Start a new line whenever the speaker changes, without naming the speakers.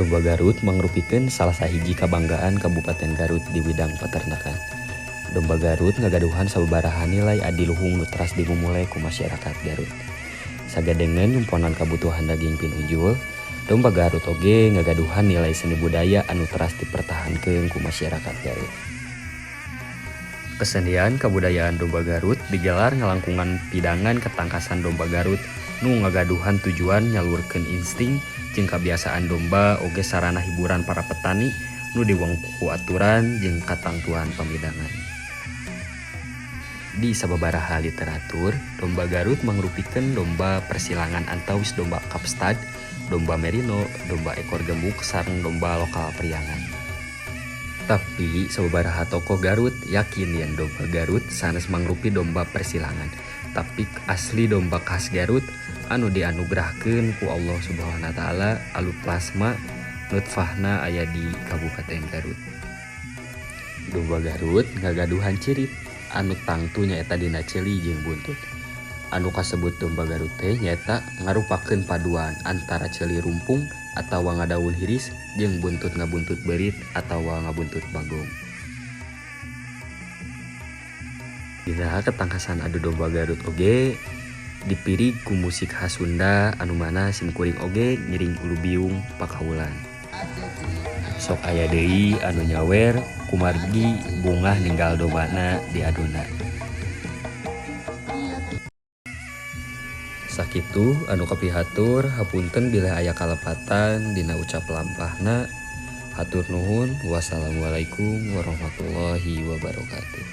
Domba Garut mangrupikeun salah sahiji kabanggaan Kabupaten Garut di widang peternakan. Domba Garut ngagaduhan sababaraha nilai adiluhung nu teras dimumule ku masyarakat Garut. Sagadengeun nyumponan kabutuhan daging pinunjul, domba Garut oge ngagaduhan nilai seni budaya anu teras dipertahankeun ku masyarakat Garut. Kesenian kabudayaan domba Garut digelar ngalangkungan pidangan ketangkasan domba Garut nu ngagaduhan tujuan nyalurkeun insting jeung kabiasaan domba oge sarana hiburan para petani nu diwengku ku aturan jeung katangtuan pamidangan. Di sababaraha literatur, domba Garut mangrupikeun domba persilangan antawis domba Kapstad, domba Merino, domba ekor gemuk sareng domba lokal Priangan. Tapi sababaraha tokoh Garut yakin yen domba Garut sanes mangrupi domba persilangan, tapi asli domba khas Garut anu dianugerahkeun ku Allah Subhanahu wa taala alu plasma nutfahna aya di Kabupaten Garut. Domba Garut ngagaduhan cirit anu tangtu nyaeta dina ceuli jeung buntut. Anu kasebut domba Garut teh nyaeta ngarupakeun paduan antara ceuli rumpung atawa ngadaun hiris jeung buntut ngabuntut beurit atawa ngabuntut bagong. Dina ketangkasan adu domba Garut oge dipirig ku musik khas Sunda anu mana simkuring oge ngiring ulubiung pakawulan. Sok aya deui anu nyawer kumargi bungah ninggal dombana diaduna. Sakitu anu kapihatur hapunten bilih aya kalepatan dina ucap lampahna. Hatur nuhun, wassalamualaikum warahmatullahi wabarakatuh.